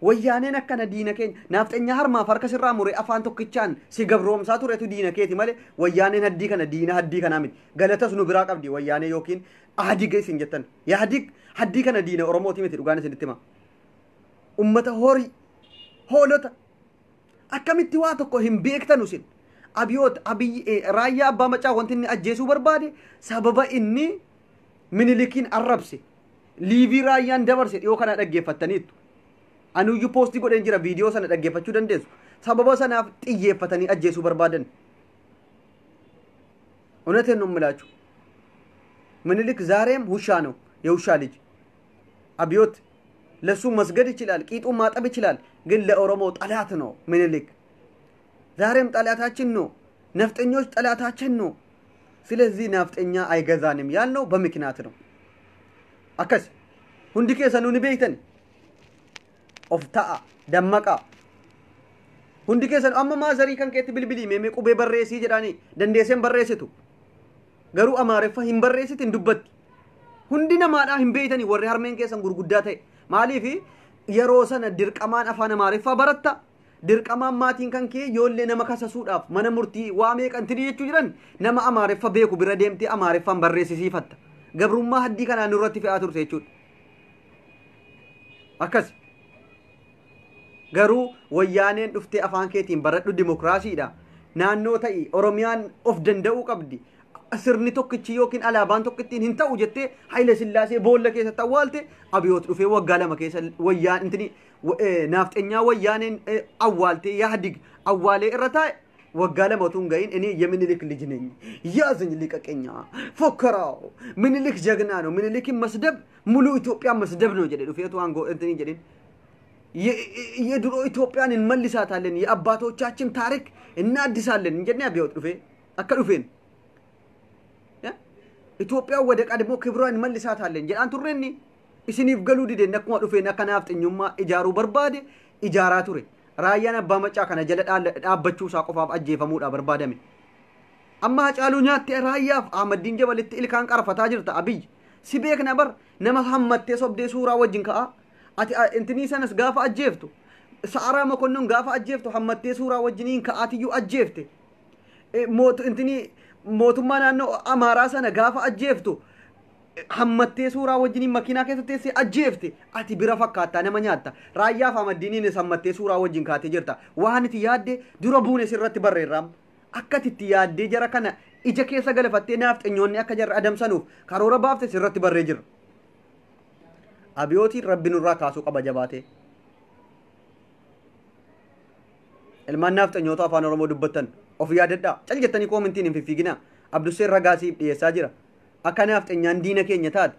Wayyaaneen akkana diina keenya. Naafxenyaa harmaaf harka sirraa muree afaan tokkichaan si gabroomsaa turetu diina keeti malee Wayyaaneen haddii kana diina haddii kanaa miti. Galatas nu biraa qabdi Wayyaanee yookiin Ahdig isin jettan. Yahdig haddii kana diina Oromooti miti, dhugaan isinitti hima. Ummata horii, hoolota, akkamitti waa tokko hin beektanu isin? Abiyoot Abiy Raayyaa Abbaa Macaa wanti inni ajjeesuu barbaade sababa inni Minilikiin arrabse. Liivii Raayyaan dabarse dhiyoo kana dhaggeeffattaniittu. Anuyyuu poostii godheen jira, viidiyoo sana dhaggeeffachuu dandeessu. Sababa sanaaf xiyyeeffatanii ajjeesuu barbaadan. እውነቴን ነው የምላችሁ። ምኒልክ ዛሬም ውሻ ነው፣ የውሻ ልጅ። አብዮት ለሱ መስገድ ይችላል፣ ቂጡን ማጠብ ይችላል። ግን ለኦሮሞ ጠላት ነው ምኒልክ። ዛሬም ጠላታችን ነው። ነፍጠኞች ጠላታችን ነው። ስለዚህ ነፍጠኛ አይገዛንም ያልነው በምክንያት ነው። Akkas hundi keessanuu ni beektan. Of ta'a, dammaqaa. Hundi keessan amma maazarii kan keetti bilbilii meemee qubee barreessii jedhanii dandeesseen barreessitu. Garuu Amaareffa hin barreessitin dubbatti. Hundi namaadhaa hin beeytanii warri harmeen keessan gurguddaa ta'e. Maaliif yeroo sana dirqamaan afaan Amaariffaa baratta? Dirqamaan maatiin kan kee yoollee nama kasasuudhaaf mana murtii waa meeqantinii jechuu jiran nama Amaariffa beeku bira deemtee Amaariffaan barreessisiifatta. Gabrummaa haddii kanaan nurratti fe'aa turte jechuudha. Akkas. Garuu Wayyaaneen dhuftee afaan keetiin baradhu, dimokiraasiidha. Naannoo ta'i, Oromiyaan of danda'uu qabdi. Sirni tokkichi yookiin alaabaan tokkittiin hin ta'u jettee Haayile Sillaasee boolla keessatti awwaalte. Abiyoot dhufee waggaa 2 keessa wayyaan intini naafxenyaa Wayyaaneen awwaaltee Yahdig awwaalee irra taa'e waggaa 2 utuu hin gahin እኔ የሚኒሊክ ልጅ ነኝ፣ ያዝኝ ልቀቀኛ፣ ፎከራው ምኒልክ ጀግና ነው፣ ምኒልክን መስደብ ሙሉ ኢትዮጵያን መስደብ ነው jedhe dhufeetu aangoo intini jedhin የድሮ ኢትዮጵያን እንመልሳታለን፣ የአባቶቻችን ታሪክ እናድሳለን jennee Abiyoot dhufee akka dhufeen ኢትዮጵያ ወደ ቀድሞ ክብሯ እንመልሳታለን jedhaan turreenni isiniif galuu dideen akkuma dhufeen akka naafxenyummaa ijaaruu barbaade ijaaraa ture. Raayyaan Abbaa Macaa kana jala dhaabbachuu isaa qofaaf ajjeefamuudha barbaadame. Amma Hacaaluu nyaattee Raayyaaf Ahmaddiin Jabalitti ilkaan qarfataa jirta Abiyyi. Si beekna bar, nama hammattee sobdee suuraa wajjin ka'a. Ati intinii sanas gaafa ajjeeftu, Sa'araa Mokonnon gaafa ajjeeftu hammattee suuraa wajjiniin ka'aatiyyuu ajjeefte. Intinii mootummaa naannoo Amaaraa sana gaafa ajjeeftu hammattee suuraa wajjiniin makiinaa keessa teessee ajjeefte. Ati bira fakkaattaa nama nyaatta. Raayyaaf Ahmaddiiniinis hammattee suuraa wajjin kaatee jirta. Waan itti yaadde dura buune sirratti barreerraam. Akka itti yaaddee jara kana ija keessa galafattee naafxenyoonni akka jarra adamsanuuf karoora baafte sirratti barree jira. Abiyootiin Rabbi nurraa kaasuu qaba jabaatee. Ilmaan naafxenyoota afaan Oromoo dubbattan of yaadadhaa. Cal jettanii koomintiin hin fiffiiginaa. Abdusseen ragaa siif dhiyeessaa jira. Akka naafxenyaan diina keenya taate.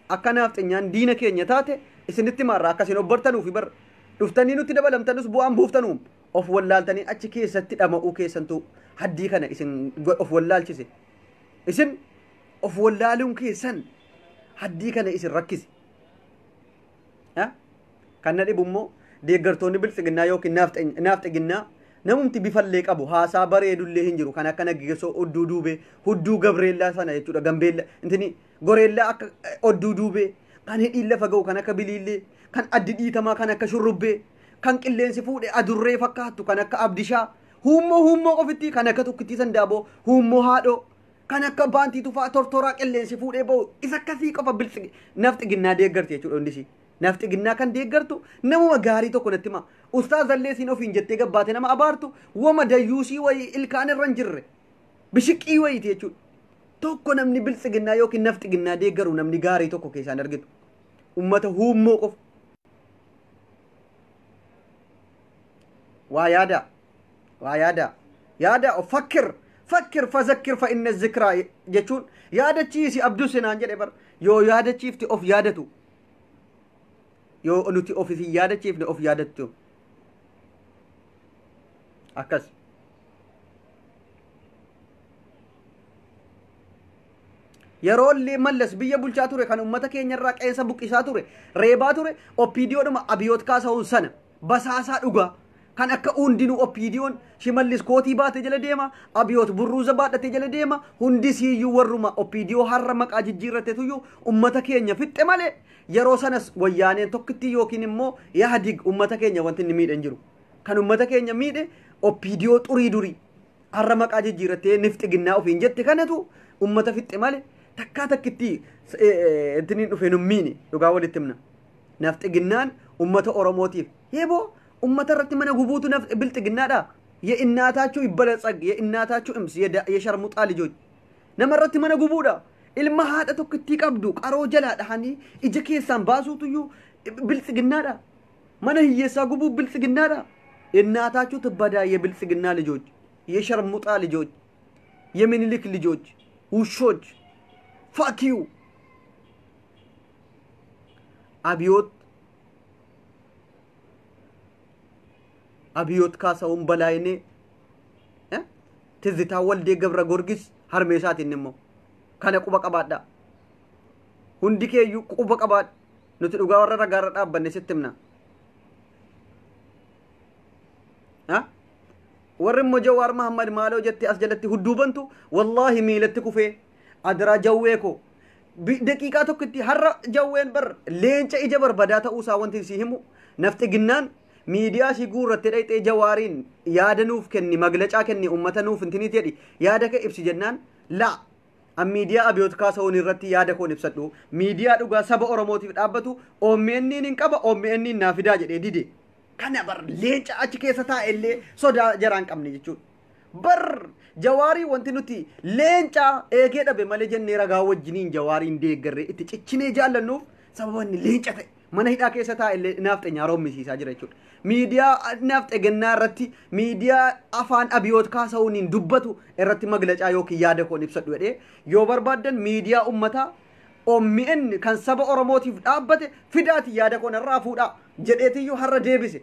Akka naafxenyaan diina keenya taate isinitti maarraa akkasiin obbartanuufi bar dhuftanii nutti dabalamtanus bu'aan buuftanuum of wallaaltanii achi keessatti dhama'uu keessantu haddii kana isin of wallaalchise. Isin of wallaaluun keessan haddii kana isin rakkise. Kan na dhibu immoo deeggartoonni Biltsiginnaa yookiin naafxeginnaa namumti bifallee qabu haasaa bareedullee hin jiru kan akka Naggeessoo odduu duubee hudduu Gabreellaa sana jechuudha, Gambeella intini goreellaa akka odduu duubee, kan hidhiin lafa ga'u kan akka Biliillee, kan addi dhiitamaa kan akka Shurrubbee, kan qilleensi fuudhe adurree fakkaattu kan akka Abdishaa, huummoo huummoo qofitti kan akka Tokkittii Sandaaboo, huummoo haadhoo Kan akka baantii tufaa tortoraa qilleensi fuudhee ba'u isa akkasii qofa bilxigi nafxiginnaa deeggarti jechuudha hundisi. Nafxiginnaa kan deeggartu namuma gaarii tokko natti hima. Ustaazallee siin ofiin jettee gabbaate nama abaartu wama dayyuusii wayii ilkaan irra hin jirre bishiqii wayiiti jechuudha. Tokko namni bilxiginnaa yookiin nafxiginnaa deeggaru namni gaarii tokko keessaan argitu. Ummata huummoo qofa. Waa yaada. Waa yaada. Yaada fakkir. Fakkir fazakkir fa inna zikraa jechuun yaadachiisi abduu sinaan jedhe bar yoo yaadachiifte of yaadatu. Yoo nuti of isin yaadachiifne of yaadattu. Akkas. Yeroo illee Mallas biyya bulchaa ture kan uummata keenya irraa qeensa buqqisaa ture reebaa ture OPDOdhuma Abiyoot Kaasahuun sana basaasaa dhugaa kan akka hundinuu OPDOn Shimallis kootii baate jala deema Abiyoot burruuza baadhatee jala deema hundisiiyyuu warruma OPDO har'a maqaa jijjiirratetuyyuu uummata keenya fixxe malee yeroo sanas wayyaaneen tokkitti yookiin immoo Yahdig uummata keenya wanti inni miidhe hin jiru. Kan uummata keenya miidhe OPDO xurii durii har'a maqaa jijjiirrattee nifxiginnaa ofiin jette kanatu uummata fixxe malee takkaa takkitti intiniin dhufe nun miine dhugaa walitti himna. Nafxiginnaan uummata Oromootiif yeeboo uummata irratti mana gubuutu bilxiginnaadha. የእናታችሁ ይበለጸግ የእናታችሁ እምስ የሸርሙጣ ልጆች nama irratti mana gubuudha. Ilma haadha tokkittii qabdu qaroo jalaa dhahanii ija keessaan baasuutuyyuu bilxiginnaadha. Mana hiyyeessaa gubuu bilxiginnaadha. እናታችሁ ትበዳ የብልጽግና ልጆች የሸርሙጣ ልጆች የሚኒሊክ ልጆች ውሾች ፋኪዩ አብዮት አብዮት ካሳሁን በላይኔ ትዝታ ወልዴ ገብረ ጊዮርጊስ harmeesaatiin immoo kana quba qabaadha. Hundi keeyyuu quba qabaadha. Nuti dhugaa warra ragaarra dhaabbanne sitti himna. Warri immoo Jawaar Mahammad maaloo jettee as jalatti hudduu bantu wallaahi miilatti kufee adaraa jawwee koo daqiiqaa tokkotti har'a jawween bar leenca ija barbadaa ta'uusaa wanti si himu nafxiginnaan miidiyaa si guurrattee dhayxee Jawaariin yaada nuuf kenni maglacaa kenni uummata nuuf intinii jedhi yaada kee ibsi jennaan laa an miidiyaa Abiyoot Kaasahuun irratti yaada koon ibsadhu miidiyaa dhugaa saba Oromootiif dhaabbatu OMN hin qaba OMN naa fidaa jedhee dide. Kana bar leenca achi keessa taa'e illee sodaa jaraan qabne jechuudha. Bar Jawaarii wanti nuti leenca eegee dhabe malee jennee ragaa wajjiniin Jawaariin deeggarree itti ciccinee jaallannuuf sababa inni leenca ta'e mana hidhaa keessa taa'e illee naafxeenyaa roommisiisaa jira jechuudha. Miidiyaa naafxeegannaa irratti miidiyaa afaan Abiyoot Kaasahuuniin dubbatu irratti maglacaa yookiin yaada koon ibsadhu jedhee yoo barbaaddan miidiyaa uummataa OMN kan saba Oromootiif dhaabbate fidaati yaada koon irraa fuudhaa jedheetiyyuu har'a deebise.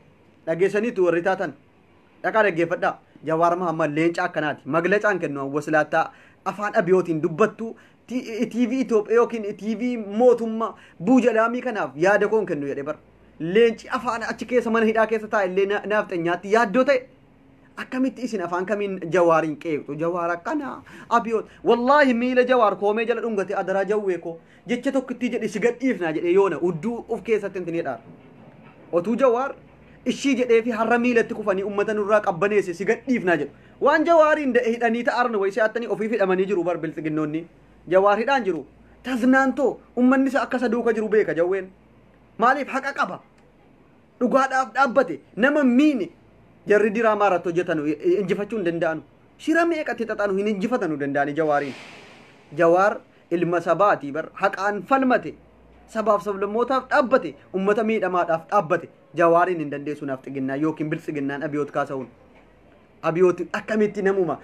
Dhageessaniitu warri taatan dhaqaa dhaggeeffadhaa. Jawaar Mahammad leenca akkanaati. Maglacaan kennu waslaattaa afaan Abiyootiin dubbattu TV Itoophiyaa yookiin TV mootummaa buujalaamii kanaaf yaada koon kennu jedhee bara. Leenci afaan achi keessa mana hidhaa keessa taa'e illee naafxanyaatti yaaddoo ta'e. Akkamitti isin afaan kamiin Jawaariin qeeqxu? Jawaar akkana Abiyoot wallaahi miila Jawaar koomee jala dhungate adaraa jawwee koo jecha tokkittii jedhe si gadhiifnaa jedhee yoona hudduu of keessatti intinii dhaara. Otuu Jawaar ishii jedhee fi har'a miilatti kufanii uummata nurraa qabbaneesse si gadhiifnaa jedhu. Waan Jawaariin hidhanii ta'arnu wayii si'attanii ofiif hidhamanii jiru bar bilxiginnoonni. Jawaar hidhaan jiru. Taznaantoo uummanni isaa akka isa duuka jiru beeka jawween. Maaliif haqa qaba? Dhugaadhaaf dhaabbate nama miine jarri diraamaa irratti hojjetanu injifachuu hin danda'anu. Shira meeqatti xaxanu hin injifatanu danda'ani Jawaariin. Jawaar ilma sabaati bar haqaan falmate sabaaf sablammootaaf dhaabbate uummata miidhamaadhaaf dhaabbate Jawaariin hin dandeessu naafxiginnaa yookiin bilxiginnaan Abiyoot Kaasahuun. Abiyoot akkamitti namuma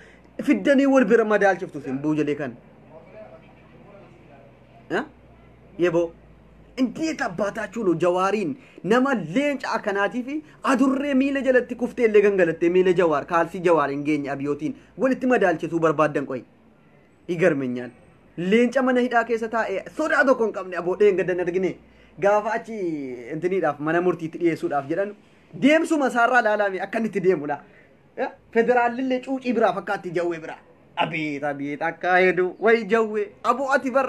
fiddanii wal bira madaalchiftu sin buujalee kan. Yeboo እንዴት አባታችሁ ነው ጀዋሪን nama leenca akkanaatii fi adurree miila jalatti kuftee illee gangalattee miila Jawaar kaalsii Jawaariin geenye Abiyootiin walitti madaalchisuu barbaaddan qoy. ይገርመኛል. Leenca mana hidhaa keessa taa'e sodaa tokko hin qabne aboodheen gaddan argine gaafa achi intiniidhaaf mana murtiitti dhiyeessuudhaaf jedhan deemsuma isaarraa ilaalame akka inni itti deemudha. Federaalillee cuucii biraa fakkaatti jawwee biraa. Abeet abeet akka hedu wayi jawwee aboo ati bar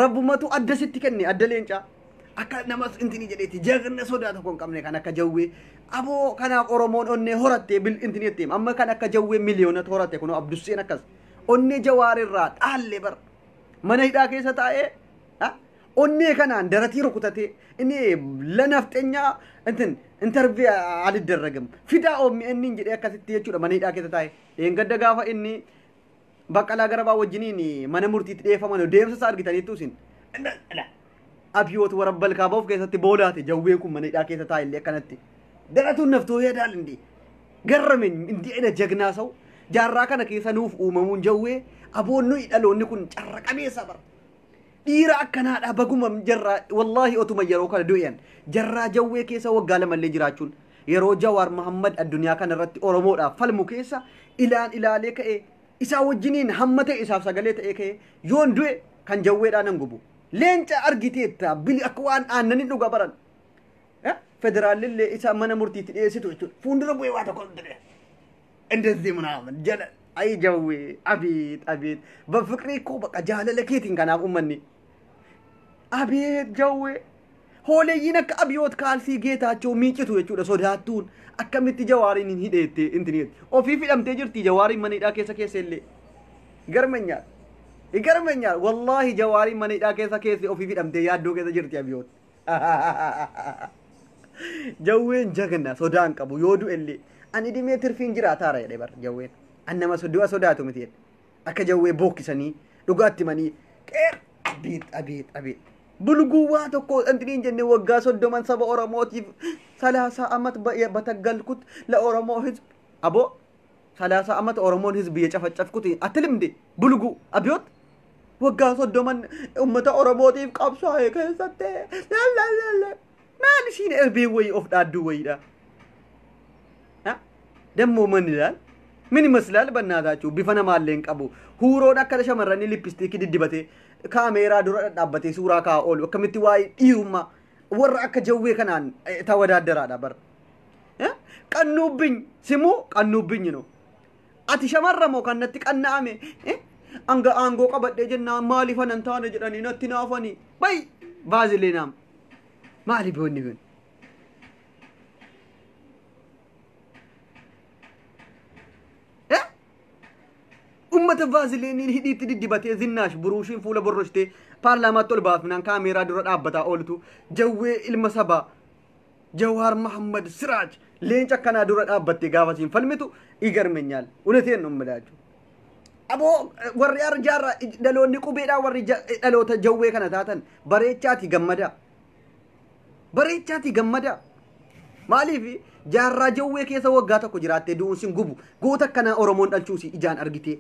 rabbumatu adda sitti kenne adda leencaa. Akka namas intinii jedheeti jagna sodaa tokko hin qabne kan akka jawwee aboo kanaaf Oromoon onnee horattee bil intinii jetteem amma kan akka jawwee miliyoonatu horatte kunoo Abdusseen akkas Onnee Jawaarirraa dhaalle bar. Mana hidhaa keessa taa'ee onnee kanaan daratii rukutatee inni lanafxeenyaa intin intervii aliddarragam fidaa OMN jedhee akkasitti jechuudha mana hidhaa keessa taa'ee. Dheengadda gaafa inni Baqqalaa Garbaa wajjiniin mana murtiitti dhiyeeffaman deemsa isaa argitaniittu isin. Abiyoot warabbal kaaba of keessatti boolaate jawween kun mana hidhaa keessa taa'e illee akkanatti. Daratuun naftoo yaadaal indi. Garramen indi ina jagnaa sa'u. Jaarraa kana keessa nuuf uumamuun jawwee aboon nuyi dhaloonni kun carra qabeessa bara. Dhiira akkanaadha baguma jarraa wallaahi otuma yeroo kana du'an jarraa jawwee keessa waggaa lamallee jiraachuun yeroo Jawaar Mahammad addunyaa kana irratti Oromoodhaaf falmu keessa ilaan ilaalee ka'e isaa wajjiniin hamma ta'e isaaf sagalee ta'e ka'e yoon du'e kan jawweedhaan nan gubu. Leenca argiteetta bili akka waan aannanin dhuga baran. Federaalillee isa mana murtiitti dhiyeessitu jechuudha. Fuuldura bu'ee waa tokko እንደዚህ ምናምን ጀለ አይ ጀዌ አቤት አቤት በፍቅሬ እኮ በቃ jaalala keetiin kanaaf ummanni አቤት ጀዌ hooleeyyiin akka Abiyoot kaalsii Geetaachoo miicitu jechuudha sodaattuun akkamitti Jawaariin hin hidheette intiniit ofii hidhamtee jirti Jawaariin mana hidhaa keessa keessa illee garmenyaal garmenyaal wallaahi Jawaariin mana hidhaa keessa keessa ofii hidhamtee yaaddoo keessa jirti Abiyoot Jawween jagna sodaan qabu yoo du'e illee ani dhimee tirfiin jiraataara jedhe bar jawween an nama du'a sodaatu miti jedhe akka jawwee bookkisanii dhugaatti manii qeer abeet abeet abeet bulguu waa tokko intiniin jenne waggaa 30 saba Oromootiif 30 amat bataggalkut la Oromoo hizb abo 30 amat Oromoon hizbi የጨፈጨፍኩት አትልም እንዴ bulguu Abiyoot waggaa 30 ummata Oromootiif qabsaa'e keessatti maal ishiin erbee wayii of dhaadduu wayiidha ደግሞ ምን ይላል ምን ይመስላል? በእናታችሁ bifa namaallee hin qabu. Huuroon akka shamarranii lippistiikii diddibatee kaameeraa dura dhadhaabbatee suuraa kaa'aa oolu akkamitti waa'ee dhiirummaa warra akka jawwee kanaan tawadaadaraadha bara. Qannuubbiny simuu qannuubbiny no. Ati shamarra moo kan natti qanna'ame hanga aangoo qabadhee jennaan maaliif anan taane jedhanii natti naafanii bay baazilee naam maaliif wanni kun? Ummata vaaziliiniin hidhiitti diddibatee zinnaash buruushiin fuula borroshtee paarlaamaatti ol baafnaan kaameeraa dura dhaabbataa ooltu jawwee ilma sabaa Jawaar Mahammad Siraaj leenca akkanaa dura dhaabbattee gaafasiin falmitu igarmenyaal unateen ummadachu. Aboo warri arjaarra dhaloonni qubeedhaa warri dhaloota jawwee kana taatan bareechaati gammadaa. Bareechaati gammadaa. Maaliif jaarraa jawwee keessa waggaa tokko jiraattee du'uun sin gubu goota akkanaa Oromoon dhalchuusi ijaan argitee.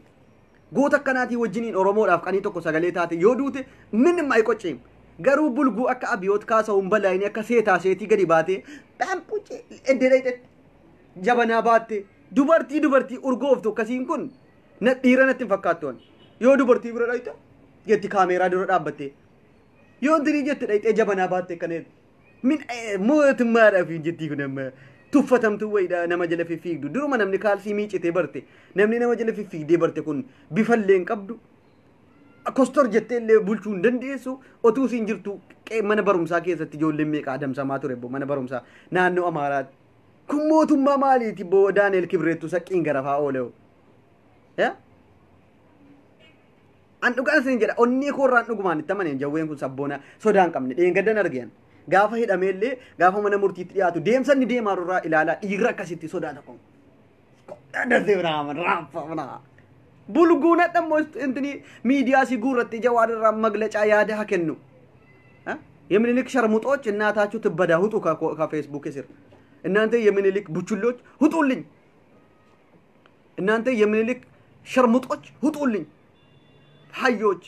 Goota akkanaatii wajjiniin Oromoodhaaf qanii tokko sagalee taate yoo duute minimma ay qocceen garuu bulguu akka Abiyoot kaasa'uun balaayini akka seetaa seetii gadi baatee dhaampucee eddee dhayxetti jabanaa baatte dubartii dubartii urgooftu akkasiin kun na dhiira natti hin fakkaattu yoo dubartii bira dhayxe jetti kaameeraa dura dhaabbattee yoo intinii jette dhayxee jabanaa baatte akkana min mootummaadhaaf jettii kun amma tuffatamtu wayiidha nama jala fiffiigdu duruma namni kaalsii miicitee barte namni nama jala fiffiigdee barte kun bifallee hin qabdu kostor jettee illee bulchuu hin dandeessu otuu siin jirtu mana barumsaa keessatti ijoolleen meeqa adamsamaa ture bo mana barumsaa naannoo Amaaraatti kun mootummaa maaliiti bo Daani'el Kibreettu saqqiin garafaa oole an dhugaan isin jedha onnee koorraan dhugumaan itti amaneen jawween kun sabboona sodaa hin qabne dheengaddan argeen gaafa hidhameellee gaafa mana murtiitti dhiyaatu deemsa inni deemaa irraa ilaalaa dhiirra akkasitti sodaa tokko bulguun hadhammoo intini miidiyaa si guurratti Jawaar irraa maglacaa yaada haa kennu የሚኒሊክ ሸርሙጦች እናታችሁ ትበዳ ውጡ ከፌስቡክ ስር እናንተ የሚኒሊክ ቡችሎች ውጡልኝ እናንተ የሚኒሊክ ሸርሙጦች ውጡልኝ ሀዮች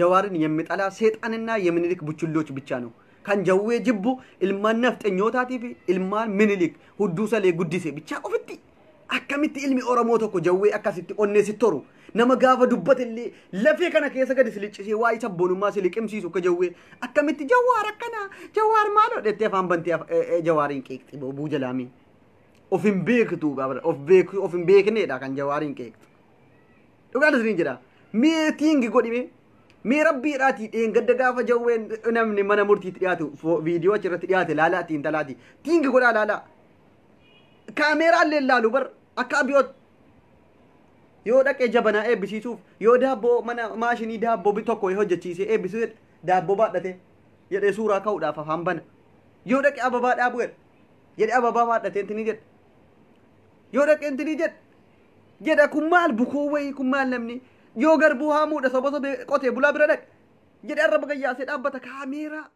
ጀዋርን የሚጠላ ሰይጣንና የሚኒሊክ ቡችሎች ብቻ ነው። kan jawwee jibbu ilmaan nafxenyootatii fi ilmaan Minilik hudduu salee guddise bichaa qofitti akkamitti ilmi Oromoo tokko jawwee akkasitti onnee si toru nama gaafa dubbate illee lafee kana keessa gadi si liccisee waa'ee sabboonummaa si liqimsiisu akka jawwee akkamitti Jawaar akkana Jawaar maaloo dhettee afaan bantee Jawaariin qeeqxi buu jalaamii of hin beektu of beeku of hin beekneedha kan Jawaariin qeeqxu dhugaan isiniin jedha meetingi godhime mee rabbiidhaatii dheengadda gaafa jawween namni mana murtiitti dhiyaatu viidiyoo achirratti dhiyaate laalaatii intalaati tiingi godhaa laalaa kaameeraallee laalu bar akka Abiyoot Yoo dhaqee jabanaa eebbisiisuuf, yoo daabboo mana maashinii daabboo tokko hojjechiisee eebbisuu jedhe, daabboo baadhatee jedhee suuraa ka'uudhaaf afaan bana. Yoo dhaqee ababaa dhaabuu jedhe, jedhee ababaa baadhatee intini jedhe. Yoo dhaqee intini jedhe jedha. Kun maal bukoo wayii? Kun maal namni yoo garbuu haamuudha soba sobee qotee bulaa bira dhaqe jedhee arraba gayyaasee dhaabbata kaameeraa.